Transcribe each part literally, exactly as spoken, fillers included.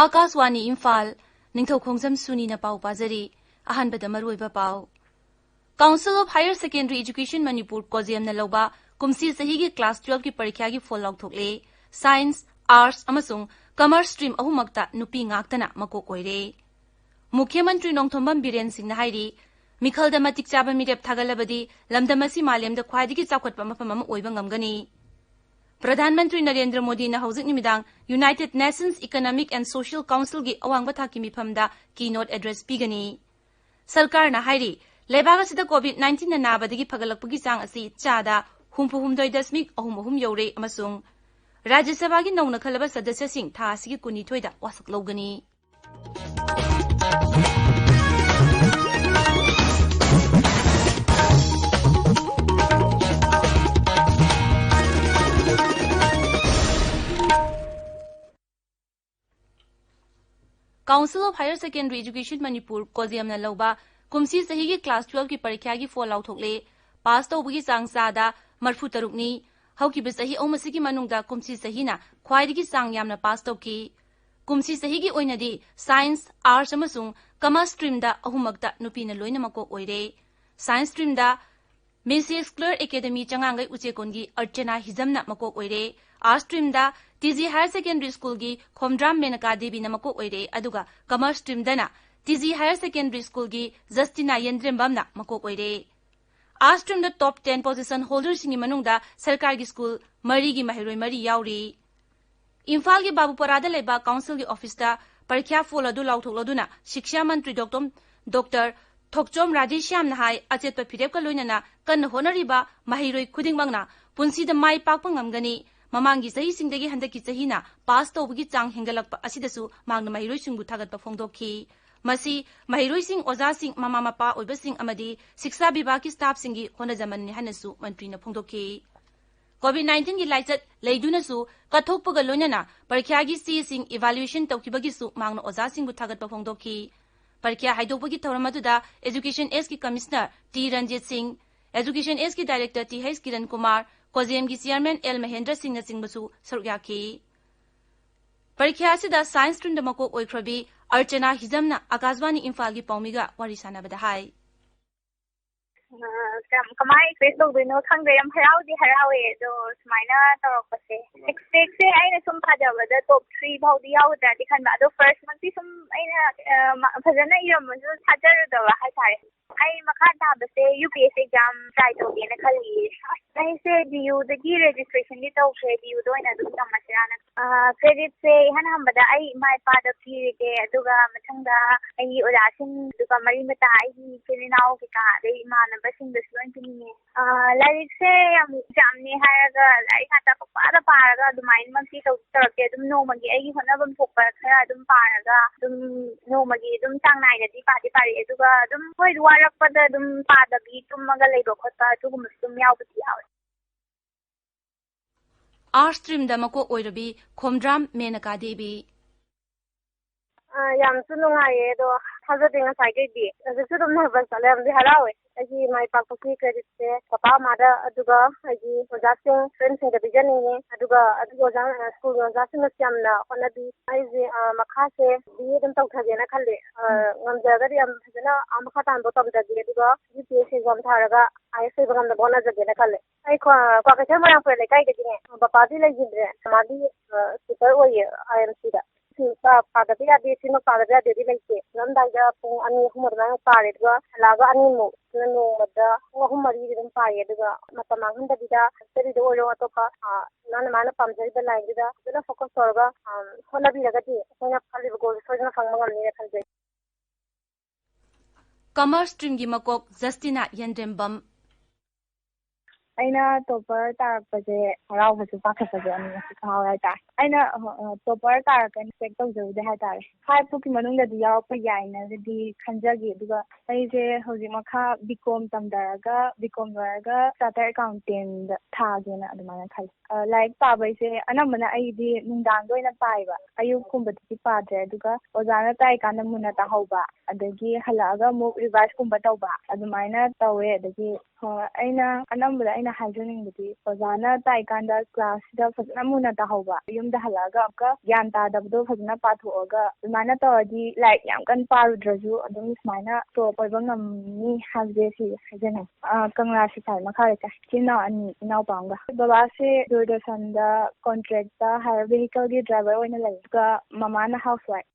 ꯑꯥꯀꯥꯁꯋꯥꯅꯤ ꯏꯝꯐꯥꯜ, ꯅꯤꯡꯊꯧ ꯈꯣꯡꯖꯝ ꯁꯨꯅꯤꯅ ꯄꯥꯎ ꯄꯥꯖꯔꯤ꯫ ꯑꯍꯥꯟꯕꯗ ꯃꯔꯨꯑꯣꯏꯕ ꯄꯥꯎ꯫ Council of Higher Secondary Education Manipur, ꯀꯣꯖꯦꯝꯅ ꯂꯧꯕ ꯀꯨꯝꯁꯤ ꯆꯍꯤꯒꯤ class twelve ꯀꯤ ꯄꯔꯤꯈ꯭ꯌꯥꯒꯤ ꯐꯣꯜ ꯂꯥꯎꯊꯣꯛꯂꯦ꯫ Science, Arts ꯑꯃꯁꯨꯡ Commerce stream ꯑꯍꯨꯝꯃꯛꯇ ꯅꯨꯄꯤ ꯉꯥꯛꯇꯅ ꯃꯀꯣꯛ ꯑꯣꯏꯔꯦ꯫ ꯃꯨꯈ꯭ꯌ ꯃꯟꯇ꯭ꯔꯤ ꯅꯣꯡꯊꯣꯝꯕꯝ ꯕꯤꯔꯦꯟ ꯁꯤꯡꯅ ꯍꯥꯏꯔꯤ, ꯃꯤꯈꯜꯗ ꯃꯇꯤꯛ ꯆꯥꯕ ꯃꯤꯔꯦꯞ ꯊꯥꯒꯠꯂꯕꯗꯤ ꯂꯝꯗꯝ ꯑꯁꯤ ꯃꯥꯂꯦꯝꯗ ꯈ꯭ꯋꯥꯏꯗꯒꯤ ꯆꯥꯎꯈꯠꯄ ꯃꯐꯝ ꯑꯃ ꯑꯣꯏꯕ ꯉꯝꯒꯅꯤ꯫ ꯄ꯭ꯔꯙꯥꯟ ꯃꯟꯇ꯭ꯔꯤ ꯅꯔꯦꯟꯗ꯭ꯔ ꯃꯣꯗꯤꯅ ꯍꯧꯖꯤꯛ ꯅꯨꯃꯤꯗꯥꯡ United Nations Economic and Social Council ꯒꯤ ꯑꯋꯥꯡꯕ ꯊꯥꯛꯀꯤ ꯃꯤꯐꯝꯗ keynote address ꯄꯤꯒꯅꯤ꯫ ꯁꯔꯀꯥꯔꯅ ꯍꯥꯏꯔꯤ, ꯂꯩꯕꯥꯛ ꯑꯁꯤꯗ COVID nineteen ꯅ ꯅꯥꯕꯗꯒꯤ ꯐꯒꯠꯂꯛꯄꯒꯤ ꯆꯥꯡ ꯑꯁꯤ ꯆꯥꯗ ꯍꯨꯝꯐꯨ ꯍꯨꯝꯗꯣꯏ ꯗꯁꯃꯤꯛ ꯑꯍꯨꯝ ꯑꯍꯨꯝ ꯌꯧꯔꯦ ꯑꯃꯁꯨꯡ ꯔꯥꯖ꯭ꯌ ꯁꯚꯥꯒꯤ ꯅꯧꯅ ꯈꯜꯂꯕ ꯁꯗꯁ꯭ꯌꯁꯤꯡ ꯊꯥ ꯑꯁꯤꯒꯤ ꯀꯨꯟꯅꯤꯊꯣꯏꯗ ꯋꯥꯁꯛ ꯂꯧꯒꯅꯤ꯫ Council of Higher Secondary Education Manipur, ꯀꯣꯖꯦꯝꯅ ꯂꯧꯕ ꯀꯨꯝꯁꯤ ꯆꯍꯤꯒꯤ class twelve ꯀꯤ ꯄꯔꯤꯈ꯭ꯌꯥꯒꯤ ꯐꯣꯜ ꯂꯥꯎꯊꯣꯛꯂꯦ꯫ ꯄꯥꯁ ꯇꯧꯕꯒꯤ ꯆꯥꯡ ꯆꯥꯗ ꯃꯔꯐꯨ ꯇꯔꯨꯛꯅꯤ꯫ ꯍꯧꯈꯤꯕ ꯆꯍꯤ ꯑꯍꯨꯝ ꯑꯁꯤꯒꯤ ꯃꯅꯨꯡꯗ ꯀꯨꯝꯁꯤ ꯆꯍꯤꯅ ꯈ꯭ꯋꯥꯏꯗꯒꯤ ꯆꯥꯡ ꯌꯥꯝꯅ ꯄꯥꯁ ꯇꯧꯈꯤ꯫ ꯀꯨꯝꯁꯤ ꯆꯍꯤꯒꯤ ꯑꯣꯏꯅꯗꯤ Science, Arts ꯑꯃꯁꯨꯡ Commerce stream ꯗ ꯑꯍꯨꯝꯃꯛꯇ ꯅꯨꯄꯤꯅ ꯂꯣꯏꯅ ꯃꯀꯣꯛ ꯑꯣꯏꯔꯦ꯫ Science stream ꯗ Missus Clare Academy ꯆꯉꯥꯡꯒꯩ ꯎꯆꯦꯀꯣꯟꯒꯤ ꯑꯔꯆꯅꯥ ꯍꯤꯖꯝꯅ ꯃꯀꯣꯛ ꯑꯣꯏꯔꯦ꯫ Arts stream ꯗ T G Higher Secondary School ꯒꯤ ꯈꯣꯝꯗ꯭ꯔꯥꯝ ꯃꯦꯅꯀꯥ ꯗꯦꯕꯤꯅ ꯃꯀꯣꯛ ꯑꯣꯏꯔꯦ, ꯑꯗꯨꯒ Commerce stream ꯗꯅ T G Higher Secondary School ꯒꯤ ꯖꯁꯇꯤꯅꯥ ꯌꯦꯟꯗ꯭ꯔꯦꯝꯕꯝꯅ ꯃꯀꯣꯛ ꯑꯣꯏꯔꯦ꯫ Arts stream ꯗ top ten position holder ꯁꯤꯡꯒꯤ ꯃꯅꯨꯡꯗ ꯁꯔꯀꯥꯔꯒꯤ school ꯃꯔꯤꯒꯤ ꯃꯍꯩꯔꯣꯏ ꯃꯔꯤ ꯌꯥꯎꯔꯤ꯫ ꯏꯝꯐꯥꯜꯒꯤ ꯕꯥꯕꯨꯄꯥꯔꯥꯗ ꯂꯩꯕ council ꯒꯤ office ꯇ ꯄꯔꯤꯈ꯭ꯌꯥ ꯐꯣꯜ ꯑꯗꯨ ꯂꯥꯎꯊꯣꯛꯂꯗꯨꯅ ꯁꯤꯛꯁꯥ ꯃꯟꯇ꯭ꯔꯤ ꯗꯣꯛꯇꯣꯝ-, Doctor ꯊꯣꯛꯆꯣꯝ ꯔꯥꯙꯦꯁ꯭ꯌꯥꯝꯅ ꯍꯥꯏ, ꯑꯆꯦꯠꯄ ꯐꯤꯔꯦꯞꯀ ꯂꯣꯏꯅꯅ ꯀꯟꯅ ꯍꯣꯠꯅꯔꯤꯕ ꯃꯍꯩꯔꯣꯏ ꯈꯨꯗꯤꯡꯃꯛꯅ ꯄꯨꯟꯁꯤꯗ ꯃꯥꯏ ꯄꯥꯛꯄ ꯉꯝꯒꯅꯤ꯫ ꯃꯃꯥꯡꯒꯤ ꯆꯍꯤꯁꯤꯡꯗꯒꯤ ꯍꯟꯗꯛꯀꯤ ꯆꯍꯤꯅ ꯄꯥꯁ ꯇꯧꯕꯒꯤ ꯆꯥꯡ ꯍꯦꯟꯒꯠꯂꯛꯄ ꯑꯁꯤꯗꯁꯨ ꯃꯍꯥꯛꯅ ꯃꯍꯩꯔꯣꯏꯁꯤꯡꯕꯨ ꯊꯥꯒꯠꯄ ꯐꯣꯡꯗꯣꯛꯈꯤ꯫ ꯃꯁꯤ ꯃꯍꯩꯔꯣꯏꯁꯤꯡ, ꯑꯣꯖꯥꯁꯤꯡ, ꯃꯃꯥ ꯃꯄꯥ ꯑꯣꯏꯕꯁꯤꯡ ꯑꯃꯗꯤ ꯁꯤꯛꯁꯥ ꯕꯤꯚꯥꯒꯀꯤ staff ꯁꯤꯡꯒꯤ ꯍꯣꯠꯅꯖꯃꯟꯅꯤ ꯍꯥꯏꯅꯁꯨ ꯃꯟꯇ꯭ꯔꯤꯅ ꯐꯣꯡꯗꯣꯛꯈꯤ꯫ COVID nineteen ꯒꯤ ꯂꯥꯏꯆꯠ ꯂꯩꯗꯨꯅꯁꯨ ꯀꯠꯊꯣꯛꯄꯒ ꯂꯣꯏꯅꯅ ꯄꯔꯤꯈ꯭ꯌꯥꯒꯤ ꯆꯦꯁꯤꯡ evaluation ꯇꯧꯈꯤꯕꯒꯤꯁꯨ ꯃꯍꯥꯛꯅ ꯑꯣꯖꯥꯁꯤꯡꯕꯨ ꯊꯥꯒꯠꯄ ꯐꯣꯡꯗꯣꯛꯈꯤ꯫ ꯄꯔꯤꯈ꯭ꯌꯥ ꯍꯥꯏꯗꯣꯛꯄꯒꯤ ꯊꯧꯔꯝ ꯑꯗꯨꯗ Education S ꯀꯤ Commissioner T Ranjit Singh, Education S ꯀꯤ Director T H Kiran Kumar, ꯀꯣꯖꯦꯝꯒꯤ Chairman ꯑꯦꯜ ꯃꯍꯦꯟꯗ꯭ꯔ ꯁꯤꯡꯅꯆꯤꯡꯕꯁꯨ ꯁꯔꯨꯛ ꯌꯥꯈꯤ꯫ ꯄꯔꯤꯈ꯭ꯌꯥ ꯑꯁꯤꯗ ꯁꯥꯏꯟꯁ ꯁ꯭ꯇ꯭ꯔꯤꯝꯗ ꯃꯀꯣꯛ ꯑꯣꯏꯈ꯭ꯔꯕꯤ ꯑꯔꯆꯅꯥ ꯍꯤꯖꯝꯅ ꯑꯥꯀꯥꯁꯕꯥꯅꯤ ꯏꯝꯐꯥꯜꯒꯤ ꯄꯥꯎꯃꯤꯒ ꯋꯥꯔꯤ ꯁꯥꯟꯅꯕꯗ ꯍꯥꯏ꯫ ꯑ, ꯀꯝ-, ꯀꯃꯥꯏ ꯑꯦꯛꯁꯄ꯭ꯔꯦꯁ ꯇꯧꯗꯣꯏꯅꯣ ꯈꯪꯗꯦ꯫ ꯌꯥꯝ ꯍꯔꯥꯎꯗꯤ ꯍꯔꯥꯎꯋꯦ, ꯑꯗꯣ ꯁꯨꯃꯥꯏꯅ ꯇꯧꯔꯛꯄꯁꯦ꯫ ꯑꯦꯛꯁꯄꯦꯛꯁꯦ ꯑꯩꯅ ꯁꯨꯝ ꯊꯥꯖꯕꯗ ꯇꯣꯞ ꯊ꯭ꯔꯤ ꯐꯥꯎꯗꯤ ꯌꯥꯎꯒꯗ꯭ꯔꯗꯤ ꯈꯟꯕ, ꯑꯗꯣ ꯐꯥꯔꯁꯃꯛꯇꯤ ꯁꯨꯝ ꯑꯩꯅ, ꯑ, ꯃ-, ꯐꯖꯅ ꯏꯔꯝꯃꯁꯨ ꯊꯥꯖꯔꯨꯗꯕ ꯍꯥꯏꯇꯥꯔꯦ꯫ ꯑꯩ ꯃꯈꯥ ꯇꯥꯕꯁꯦ U P S exam try ꯇꯧꯒꯦꯅ ꯈꯜꯂꯤꯌꯦ꯫ ꯑꯩꯁꯦ ꯗꯤ ꯌꯨꯗꯒꯤ ꯔꯦꯖꯤꯁꯇ꯭ꯔꯦꯁꯟꯗꯤ ꯇꯧꯈ꯭ꯔꯦ, ꯗꯤ ꯌꯨꯗ ꯑꯣꯏꯅ ꯑꯗꯨꯝ ꯇꯝꯃꯁꯤꯔꯥꯅ꯫ ꯑ, ꯀ꯭ꯔꯦꯗꯤꯠꯁꯦ ꯏꯍꯥꯟ ꯍꯥꯟꯕꯗ ꯑꯩ ꯏꯃꯥ ꯏꯄꯥꯗ ꯄꯤꯔꯒꯦ, ꯑꯗꯨꯒ ꯃꯊꯪꯗ ꯑꯩꯒꯤ ꯑꯣꯖꯥꯁꯤꯡ, ꯑꯗꯨꯒ ꯃꯔꯤ ꯃꯇꯥ, ꯑꯩꯒꯤ ꯏꯆꯤꯜ ꯏꯅꯥꯎ ꯀꯩꯀꯥ, ꯑꯗꯩ ꯏꯃꯥꯟꯅꯕꯁꯤꯡꯗꯁꯨ ꯂꯣꯏ ꯄꯤꯅꯤꯡꯉꯦ꯫ ꯑ, ꯂꯥꯏꯔꯤꯛꯁꯦ ꯌꯥꯝ ꯑꯦꯛꯖꯥꯝꯅꯦ ꯍꯥꯏꯔꯒ ꯂꯥꯏꯔꯤꯛ ꯉꯥꯛꯇ ꯄꯪꯄꯥꯗ ꯄꯥꯔꯒ ꯑꯗꯨꯃꯥꯏꯅꯃꯛꯇꯤ ꯇꯧ-, ꯇꯧꯔꯛꯇꯦ꯫ ꯑꯗꯨꯝ ꯅꯣꯡꯃꯒꯤ ꯑꯩꯒꯤ ꯍꯣꯠꯅꯐꯝ ꯊꯣꯛꯄ ꯈꯔ ꯑꯗꯨꯝ ꯄꯥꯔꯒ ꯑꯗꯨꯝ ꯅꯣꯡꯃꯒꯤ ꯑꯗꯨꯝ ꯆꯥꯡ ꯅꯥꯏꯅꯗꯤ ꯄꯥꯗꯤ ꯄꯥꯔꯛꯑꯦ꯫ ꯑꯗꯨꯒ ꯑꯗꯨꯝ ꯍꯣꯏ ꯋꯥꯔꯛꯄꯗ ꯑꯗꯨꯝ ꯄꯥꯗꯕꯤ ꯇꯨꯝꯃꯒ ꯂꯩꯕ ꯈꯣꯠꯄ ꯑꯗꯨꯒꯨꯝꯕꯁꯨ ꯑꯗꯨꯝ ꯌꯥꯎꯕꯗꯤ ꯌꯥꯎꯋꯦ꯫ ꯑꯥꯔꯠꯁ ꯁ꯭ꯇ꯭ꯔꯤꯝꯗ ꯃꯀꯣꯛ ꯑꯣꯏꯔꯕꯤ ꯈꯣꯝꯗ꯭ꯔꯥꯝ ꯃꯦꯅꯀꯥ ꯗꯦꯕꯤ꯫ ꯑ, ꯌꯥꯝꯁꯨ ꯅꯨꯡꯉꯥꯏꯌꯦ, ꯑꯗꯣ ꯊꯥꯖꯗꯦ ꯉꯁꯥꯏꯈꯩꯗꯤ꯫ ꯍꯧꯖꯤꯛꯁꯨ ꯑꯗꯨꯝ ꯅꯔꯚꯁ ꯆꯠꯂꯦ, ꯌꯥꯝꯗꯤ ꯍꯔꯥꯎꯋꯦ꯫ ꯑꯩꯒꯤ ꯃꯥꯏ ꯄꯥꯛꯄꯒꯤ ꯀ꯭ꯔꯦꯗꯤꯠꯁꯦ ꯄꯄꯥ ꯃꯃꯥꯗ, ꯑꯗꯨꯒ ꯑꯩꯒꯤ ꯑꯣꯖꯥꯁꯤꯡ, ꯐ꯭ꯔꯦꯟꯁꯤꯡꯗ ꯄꯤꯖꯅꯤꯡꯉꯤ꯫ ꯑꯗꯨꯒ ꯑꯗꯨꯒꯤ ꯑꯣꯖꯥ, ꯑ, ꯁ꯭ꯀꯨꯜꯒꯤ ꯑꯣꯖꯥꯁꯤꯡꯅꯁꯨ ꯌꯥꯝꯅ ꯍꯣꯠꯅꯕꯤ꯫ ꯑꯩꯁꯦ, ꯑ, ꯃꯈꯥꯁꯦ ꯕꯤ ꯑꯦ ꯑꯗꯨꯝ ꯇꯧꯊꯒꯦꯅ ꯈꯜꯂꯦ꯫ ꯑ, ꯎꯝ꯫ ꯉꯝꯖꯔꯒꯗꯤ ꯌꯥꯝ ꯐꯖꯅ, ꯑ, ꯃꯈꯥ ꯇꯥꯍꯟꯕ ꯇꯝꯖꯒꯦ, ꯑꯗꯨꯒ U P S C exam ꯊꯥꯔꯒ ꯑꯥꯏ ꯑꯦꯁ ꯑꯣꯏꯕ ꯉꯝꯅꯕ ꯍꯣꯠꯅꯖꯒꯦꯅ ꯈꯜꯂꯦ꯫ ꯑꯩ ꯀ꯭ꯋꯥ-, ꯀ꯭ꯋꯥꯀꯩꯊꯦꯜ ꯃꯣꯏꯔꯥꯡꯄꯨꯔꯦꯜ ꯂꯩꯀꯥꯏꯗꯒꯤꯅꯦ꯫ ꯕꯕꯥꯗꯤ ꯂꯩꯈꯤꯗ꯭ꯔꯦ, ꯃꯃꯥꯗꯤ, ꯑ, ꯇꯤꯆꯔ ꯑꯣꯏꯌꯦ ꯑꯥꯏ ꯑꯦꯝ ꯁꯤꯗ꯫ ꯁꯤ ꯄꯥ-, ꯄꯥꯗꯕ ꯌꯥꯗꯦ, ꯁꯤꯃ ꯄꯥꯗꯕ ꯌꯥꯗꯦꯗꯤ ꯂꯩꯇꯦ꯫ ꯇꯨꯝꯂꯝꯗꯥꯏꯗ ꯄꯨꯡ ꯑꯅꯤ, ꯑꯍꯨꯝ ꯑꯗꯨꯃꯥꯏꯅ ꯄꯥꯔꯦ, ꯑꯗꯨꯒ ꯍꯜꯂꯛꯑꯒ ꯑꯅꯤꯃꯨꯛ, ꯑꯗꯨꯅ ꯅꯣꯡꯃꯗ ꯄꯨꯡ ꯑꯍꯨꯝ, ꯃꯔꯤꯗꯤ ꯑꯗꯨꯝ ꯄꯥꯏꯌꯦ꯫ ꯑꯗꯨꯒ ꯃꯇꯝ ꯃꯥꯡꯍꯟꯗꯕꯤꯗ ꯁ꯭ꯇꯗꯤꯗ ꯑꯣꯏꯔꯣ, ꯑꯇꯣꯞꯄ, ꯑ, ꯃꯥꯅ, ꯃꯥꯅ ꯄꯥꯝꯖꯔꯤꯕ ꯂꯥꯏꯟꯗꯨꯗ ꯐꯖꯅ ꯐꯣꯀꯁ ꯇꯧꯔꯒ, ꯑ, ꯍꯣꯠꯅꯕꯤꯔꯒꯗꯤ ꯑꯩꯈꯣꯏꯅ ꯈꯜꯂꯤꯕ ꯒꯣꯜꯗꯨ ꯁꯣꯏꯗꯅ ꯐꯪꯕ ꯉꯝꯅꯤꯅ ꯈꯟꯖꯩ꯫ ꯀꯃꯔꯁ ꯁ꯭ꯇ꯭ꯔꯤꯝꯒꯤ ꯃꯀꯣꯛ ꯖꯁꯇꯤꯅꯥ ꯌꯦꯟꯗ꯭ꯔꯦꯝꯕꯝ꯫ ꯑꯩꯅ ꯇꯣꯞꯄꯔ ꯇꯥꯔꯛꯄꯁꯦ ꯍꯔꯥꯎꯕꯁꯨ ꯄꯥꯈꯠꯄꯁꯨ ꯑꯅꯤꯃꯛꯁꯨ ꯐꯥꯎꯋꯦ ꯍꯥꯏꯇꯥꯔꯦ꯫ ꯑꯩꯅ, ꯑ, ꯇꯣꯞꯄꯔ ꯇꯥꯔꯛꯀꯅꯤ ꯑꯦꯛꯁꯄꯦꯛ ꯇꯧꯖꯔꯨꯗꯦ ꯍꯥꯏꯇꯥꯔꯦ꯫ ꯐꯥꯏꯚ ꯐꯥꯎꯀꯤ ꯃꯅꯨꯡꯗꯗꯤ ꯌꯥꯎꯔꯛꯄ ꯌꯥꯏꯅꯗꯤ ꯈꯟꯖꯈꯤ, ꯑꯗꯨꯒ ꯑꯩꯁꯦ ꯍꯧꯖꯤꯛ ꯃꯈꯥ ꯕꯤ ꯀꯣꯝ ꯇꯝꯊꯔꯒ, ꯕꯤ ꯀꯣꯝ ꯂꯣꯏꯔꯒ ꯆꯥꯔꯇꯔ ꯑꯦꯀꯥꯎꯟꯇꯦꯟꯗ ꯊꯥꯒꯦꯅ ꯑꯗꯨꯃꯥꯏꯅ ꯈꯜꯂꯤ꯫ ꯑ, ꯂꯥꯏꯔꯤꯛ ꯄꯥꯕꯩꯁꯦ ꯑꯅꯝꯕꯅ ꯑꯩꯗꯤ ꯅꯨꯡꯗꯥꯡꯗ ꯑꯣꯏꯅ ꯄꯥꯏꯕ, ꯑꯌꯨꯛꯀꯨꯝꯕꯗꯗꯤ ꯄꯥꯗ꯭ꯔꯦ꯫ ꯑꯗꯨꯒ ꯑꯣꯖꯥꯅ ꯇꯥꯛꯏꯀꯥꯟꯗ ꯃꯨꯟꯅ ꯇꯥꯍꯧꯕ, ꯑꯗꯒꯤ ꯍꯜꯂꯛꯑꯒ ꯑꯃꯨꯛ ꯔꯤꯚꯥꯏꯁꯀꯨꯝꯕ ꯇꯧꯕ, ꯑꯗꯨꯃꯥꯏꯅ ꯇꯧꯋꯦ꯫ ꯑꯗꯒꯤ, ꯑ, ꯑꯩꯅ ꯑꯅꯝꯕꯗ ꯑꯩꯅ ꯍꯥꯏꯖꯅꯤꯡꯕꯗꯤ ꯑꯣꯖꯥꯅ ꯇꯥꯛꯏꯀꯥꯟꯗ ꯀ꯭ꯂꯥꯁꯁꯤꯗ ꯐꯖꯅ ꯃꯨꯟꯅ ꯇꯥꯍꯧꯕ, ꯌꯨꯝꯗ ꯍꯜꯂꯛꯑꯒ ꯑꯃꯨꯛꯀ ꯒ꯭ꯌꯥꯟ ꯇꯥꯗꯕꯗꯣ ꯐꯖꯅ ꯄꯥꯊꯣꯛꯑꯒ, ꯑꯗꯨꯃꯥꯏꯅ ꯇꯧꯔꯗꯤ ꯂꯥꯏꯔꯤꯛ ꯌꯥꯝ ꯀꯟꯅ ꯄꯥꯔꯨꯗ꯭ꯔꯁꯨ ꯑꯗꯨꯝ ꯁꯨꯃꯥꯏꯅ ꯇꯣꯞ ꯑꯣꯏꯕ ꯉꯝꯅꯤ ꯍꯥꯏꯕꯁꯦ ꯁꯤ ꯍꯥꯏꯖꯅꯤꯡꯉꯤ꯫ ꯑ, ꯀꯪꯂꯥ ꯁꯤꯐꯥꯏ ꯃꯈꯥꯗ ꯇꯥꯏ꯫ ꯏꯆꯤꯟ ꯏꯅꯥꯎ ꯑꯅꯤ, ꯏꯅꯥꯎꯄꯥ ꯑꯃꯒ꯫ ꯕꯕꯥꯁꯦ ꯗꯨꯔꯗꯔꯁꯟꯗ ꯀꯣꯟꯇ꯭ꯔꯦꯛꯇ ꯍꯥꯏꯌꯔ ꯚꯦꯍꯤꯀꯜꯒꯤ ꯗ꯭ꯔꯥꯏꯚꯔ ꯑꯣꯏꯅ ꯂꯩ, ꯑꯗꯨꯒ ꯃꯃꯥꯅ ꯍꯥꯎꯁ ꯋꯥꯏꯐ꯫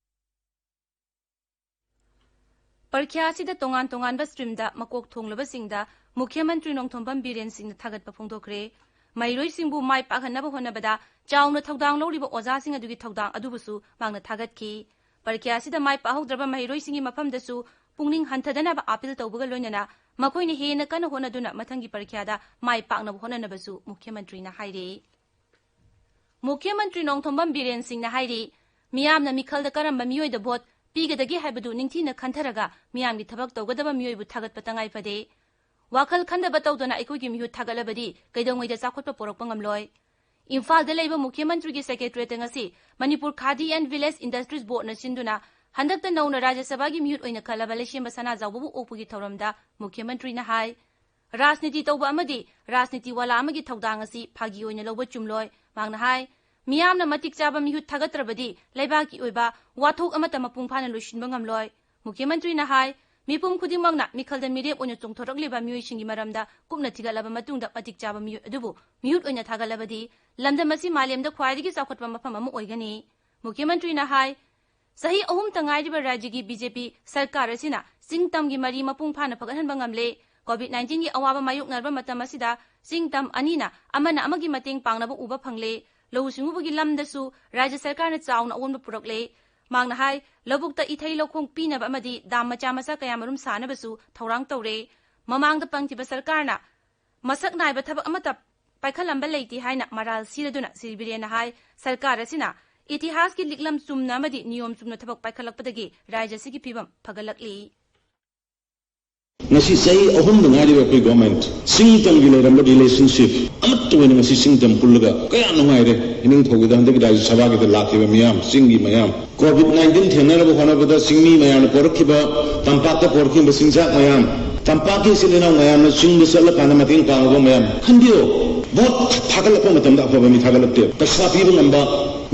ꯄꯔꯤꯈ꯭ꯌꯥ ꯑꯁꯤꯗ ꯇꯣꯉꯥꯟ ꯇꯣꯉꯥꯟꯕ ꯁ꯭ꯇ꯭ꯔꯤꯝꯗ ꯃꯀꯣꯛ ꯊꯣꯡꯂꯕꯁꯤꯡꯗ ꯃꯨꯈ꯭ꯌ ꯃꯟꯇ꯭ꯔꯤ ꯅꯣꯡꯊꯣꯝꯕꯝ ꯕꯤꯔꯦꯟ ꯁꯤꯡꯅ ꯊꯥꯒꯠꯄ ꯐꯣꯡꯗꯣꯛꯈ꯭ꯔꯦ꯫ ꯃꯍꯩꯔꯣꯏꯁꯤꯡꯕꯨ ꯃꯥꯏ ꯄꯥꯛꯍꯟꯅꯕ ꯍꯣꯠꯅꯕꯗ ꯆꯥꯎꯅ ꯊꯧꯗꯥꯡ ꯂꯧꯔꯤꯕ ꯑꯣꯖꯥꯁꯤꯡ ꯑꯗꯨꯒꯤ ꯊꯧꯗꯥꯡ ꯑꯗꯨꯕꯨꯁꯨ ꯃꯍꯥꯛꯅ ꯊꯥꯒꯠꯈꯤ꯫ ꯄꯔꯤꯈ꯭ꯌꯥ ꯑꯁꯤꯗ ꯃꯥꯏ ꯄꯥꯛꯍꯧꯗ꯭ꯔꯕ ꯃꯍꯩꯔꯣꯏꯁꯤꯡꯒꯤ ꯃꯐꯝꯗꯁꯨ ꯄꯨꯛꯅꯤꯡ ꯍꯟꯊꯗꯅꯕ ꯑꯥꯄꯤꯜ ꯇꯧꯕꯒ ꯂꯣꯏꯅꯅ ꯃꯈꯣꯏꯅ ꯍꯦꯟꯅ ꯀꯟꯅ ꯍꯣꯠꯅꯗꯨꯅ ꯃꯊꯪꯒꯤ ꯄꯔꯤꯈ꯭ꯌꯥꯗ ꯃꯥꯏ ꯄꯥꯛꯅꯕ ꯍꯣꯠꯅꯅꯕꯁꯨ ꯃꯨꯈ꯭ꯌ ꯃꯟꯇ꯭ꯔꯤꯅ ꯍꯥꯏꯔꯤ꯫ ꯃꯨꯈ꯭ꯌ ꯃꯟꯇ꯭ꯔꯤ ꯅꯣꯡꯊꯣꯝꯕꯝ ꯕꯤꯔꯦꯟ ꯁꯤꯡꯅ ꯍꯥꯏꯔꯤ, ꯃꯤꯌꯥꯝꯅ ꯃꯤꯈꯜꯗ ꯀꯔꯝꯕ ꯃꯤꯑꯣꯏꯗ ꯚꯣꯠ ꯄꯤꯒꯗꯒꯦ ꯍꯥꯏꯕꯗꯨ ꯅꯤꯡꯊꯤꯅ ꯈꯟꯊꯔꯒ ꯃꯤꯌꯥꯝꯒꯤ ꯊꯕꯛ ꯇꯧꯒꯗꯕ ꯃꯤꯑꯣꯏꯕꯨ ꯊꯥꯒꯠꯄ ꯇꯉꯥꯏ ꯐꯗꯦ꯫ ꯋꯥꯈꯜ ꯈꯟꯗꯕ ꯇꯧꯗꯅ ꯑꯩꯈꯣꯏꯒꯤ ꯃꯤꯍꯨꯠ ꯊꯥꯒꯠꯂꯕꯗꯤ ꯀꯩꯗꯧꯉꯩꯗ ꯆꯥꯎꯈꯠꯄ ꯄꯨꯔꯛꯄ ꯉꯝꯂꯣꯏ꯫ ꯏꯝꯐꯥꯜꯗ ꯂꯩꯕ ꯃꯨꯈ꯭ꯌ ꯃꯟꯇ꯭ꯔꯤꯒꯤ ꯁꯦꯀ꯭ꯔꯦꯇꯔꯤꯌꯦꯠꯇ ꯉꯁꯤ ꯃꯅꯤꯄꯨꯔ ꯈꯥꯗꯤ ꯑꯦꯟ ꯚꯤꯂꯦꯖ ꯏꯟꯗꯁꯇ꯭ꯔꯤꯁ ꯕꯣꯔꯗꯅ ꯁꯤꯟꯗꯨꯅ ꯍꯟꯗꯛꯇ ꯅꯧꯅ ꯔꯥꯖ꯭ꯌ ꯁꯚꯥꯒꯤ ꯃꯤꯍꯨꯠ ꯑꯣꯏꯅ ꯈꯜꯂꯕ ꯂꯩꯁꯦꯝꯕ ꯁꯅꯥꯖꯥꯎꯕꯕꯨ ꯑꯣꯛꯄꯒꯤ ꯊꯧꯔꯝꯗ ꯃꯨꯈ꯭ꯌ ꯃꯟꯇ꯭ꯔꯤꯅ ꯍꯥꯏ, ꯔꯥꯖꯅꯤꯇꯤ ꯇꯧꯕ ꯑꯃꯗꯤ ꯔꯥꯖꯅꯤꯇꯤ ꯋꯥꯂꯥ ꯑꯃꯒꯤ ꯊꯧꯗꯥꯡ ꯑꯁꯤ ꯐꯥꯒꯤ ꯑꯣꯏꯅ ꯂꯧꯕ ꯆꯨꯝꯂꯣꯏ꯫ ꯃꯍꯥꯛꯅ ꯍꯥꯏ, ꯃꯤꯌꯥꯝꯅ ꯃꯇꯤꯛ ꯆꯥꯕ ꯃꯤꯍꯨꯠ ꯊꯥꯒꯠꯇ꯭ꯔꯕꯗꯤ ꯂꯩꯕꯥꯛꯀꯤ ꯑꯣꯏꯕ ꯋꯥꯊꯣꯛ ꯑꯃꯠꯇ ꯃꯄꯨꯡ ꯐꯥꯅ ꯂꯣꯏꯁꯤꯟꯕ ꯉꯝꯂꯣꯏ꯫ ꯃꯨꯈ꯭ꯌ ꯃꯟꯇ꯭ꯔꯤꯅ ꯍꯥꯏ, ꯃꯤꯄꯨꯝ ꯈꯨꯗꯤꯡꯃꯛꯅ ꯃꯤꯈꯜꯗ ꯃꯤꯔꯦꯞ ꯑꯣꯏꯅ ꯆꯣꯡꯊꯣꯔꯛꯂꯤꯕ ꯃꯤꯑꯣꯏꯁꯤꯡꯒꯤ ꯃꯔꯝꯗ ꯀꯨꯞꯅ ꯊꯤꯒꯠꯂꯕ ꯃꯇꯨꯡꯗ ꯃꯇꯤꯛ ꯆꯥꯕ ꯃꯤꯑꯣꯏ ꯑꯗꯨꯕꯨ ꯃꯤꯍꯨꯠ ꯑꯣꯏꯅ ꯊꯥꯒꯠꯂꯕꯗꯤ ꯂꯝꯗꯝ ꯑꯁꯤ ꯃꯥꯂꯦꯝꯗ ꯈ꯭ꯋꯥꯏꯗꯒꯤ ꯆꯥꯎꯈꯠꯄ ꯃꯐꯝ ꯑꯃ ꯑꯣꯏꯒꯅꯤ꯫ ꯃꯨꯈ꯭ꯌ ꯃꯟꯇ꯭ꯔꯤꯅ ꯍꯥꯏ, ꯆꯍꯤ ꯑꯍꯨꯝꯇ ꯉꯥꯏꯔꯤꯕ ꯔꯥꯖ꯭ꯌꯒꯤ ꯕꯤ ꯖꯦ ꯄꯤ ꯁꯔꯀꯥꯔ ꯑꯁꯤꯅ ꯆꯤꯡ ꯇꯝꯒꯤ ꯃꯔꯤ ꯃꯄꯨꯡ ꯐꯥꯅ ꯐꯒꯠꯍꯟꯕ ꯉꯝꯂꯦ꯫ ꯀꯣꯚꯤꯗ ꯅꯥꯏꯟꯇꯤꯟꯒꯤ ꯑꯋꯥꯕ ꯃꯥꯌꯣꯛꯅꯔꯕ ꯃꯇꯝ ꯑꯁꯤꯗ ꯆꯤꯡ ꯇꯝ ꯑꯅꯤꯅ ꯑꯃꯅ ꯑꯃꯒꯤ ꯃꯇꯦꯡ ꯄꯥꯡꯅꯕ ꯎꯕ ꯐꯪꯂꯦ꯫ ꯂꯧꯎ ꯁꯤꯡꯎꯕꯒꯤ ꯂꯝꯗꯁꯨ ꯔꯥꯖ꯭ꯌ ꯁꯔꯀꯥꯔꯅ ꯆꯥꯎꯅ ꯑꯑꯣꯟꯕ ꯄꯨꯔꯛꯂꯦ꯫ ꯃꯍꯥꯛꯅ ꯍꯥꯏ, ꯂꯧꯕꯨꯛꯇ ꯏꯊꯩ ꯂꯧꯈꯣꯡ ꯄꯤꯅꯕ ꯑꯃꯗꯤ ꯗꯥꯝ ꯃꯆꯥ ꯃꯆꯥ ꯀꯌꯥꯃꯔꯨꯝ ꯁꯥꯅꯕꯁꯨ ꯊꯧꯔꯥꯡ ꯇꯧꯔꯦ꯫ ꯃꯃꯥꯡꯗ ꯄꯟꯈꯤꯕ ꯁꯔꯀꯥꯔꯅ ꯃꯁꯛ ꯅꯥꯏꯕ ꯊꯕꯛ ꯑꯃꯠꯇ ꯄꯥꯏꯈꯠꯂꯝꯕ ꯂꯩꯇꯦ ꯍꯥꯏꯅ ꯃꯔꯥꯜ ꯁꯤꯔꯗꯨꯅ ꯁ꯭ꯔꯤ ꯕꯤꯔꯦꯟꯅ ꯍꯥꯏ, ꯁꯔꯀꯥꯔ ꯑꯁꯤꯅ ꯏꯇꯤꯍꯥꯁꯀꯤ ꯂꯤꯛꯂꯝ ꯆꯨꯝꯅ ꯑꯃꯗꯤ ꯅꯤꯌꯣꯝ ꯆꯨꯝꯅ ꯊꯕꯛ ꯄꯥꯏꯈꯠꯂꯛꯄꯗꯒꯤ ꯔꯥꯖ꯭ꯌ ꯑꯁꯤꯒꯤ ꯐꯤꯕꯝ ꯐꯒꯠꯂꯛꯂꯤ꯫ ꯉꯁꯤ ꯆꯍꯤ ꯑꯍꯨꯝꯗ ꯉꯥꯏꯔꯤꯕ ꯑꯩꯈꯣꯏ ꯒꯣꯔꯃꯦꯟꯠ ꯆꯤꯡ ꯇꯝꯒꯤ ꯂꯩꯔꯝꯕ ꯔꯤꯂꯦꯁꯟꯁꯤꯞ ꯑꯃꯠꯇ ꯑꯣꯏꯅ ꯉꯁꯤ ꯆꯤꯡ ꯇꯝ ꯄꯨꯜꯂꯒ ꯀꯌꯥ ꯅꯨꯡꯉꯥꯏꯔꯦ꯫ ꯏꯅꯤꯡꯊꯧꯒꯤꯗ ꯍꯟꯗꯛꯀꯤ ꯔꯥꯖ꯭ꯌ ꯁꯚꯥꯒꯤꯗ ꯂꯥꯛꯈꯤꯕ ꯃꯤꯌꯥꯝ, ꯆꯤꯡꯒꯤ ꯃꯌꯥꯝ, ꯀꯣꯚꯤꯗ ꯅꯥꯏꯟꯇꯤꯟ ꯊꯦꯡꯅꯅꯕ ꯍꯣꯠꯅꯕꯗ ꯆꯤꯡꯃꯤ ꯃꯌꯥꯝꯅ ꯄꯣꯔꯛꯈꯤꯕ, ꯇꯝꯄꯥꯛꯇ ꯄꯣꯔꯛꯈꯤꯕ ꯆꯤꯟꯖꯥꯛ ꯃꯌꯥꯝ, ꯇꯝꯄꯥꯛꯀꯤ ꯏꯆꯤꯜ ꯏꯅꯥꯎ ꯃꯌꯥꯝꯅ ꯆꯤꯡꯗ ꯆꯠꯂꯀꯥꯟꯗ ꯃꯇꯦꯡ ꯄꯥꯡꯉꯕ ꯃꯌꯥꯝ ꯈꯟꯕꯤꯌꯨ꯫ ꯚꯣꯠ ꯊꯥꯒꯠꯂꯛꯄ ꯃꯇꯝꯗ ꯑꯐꯕ ꯃꯤ ꯊꯥꯒꯠꯂꯛꯇꯦ꯫ ꯄꯩꯁꯥ ꯄꯤꯕ ꯉꯝꯕ,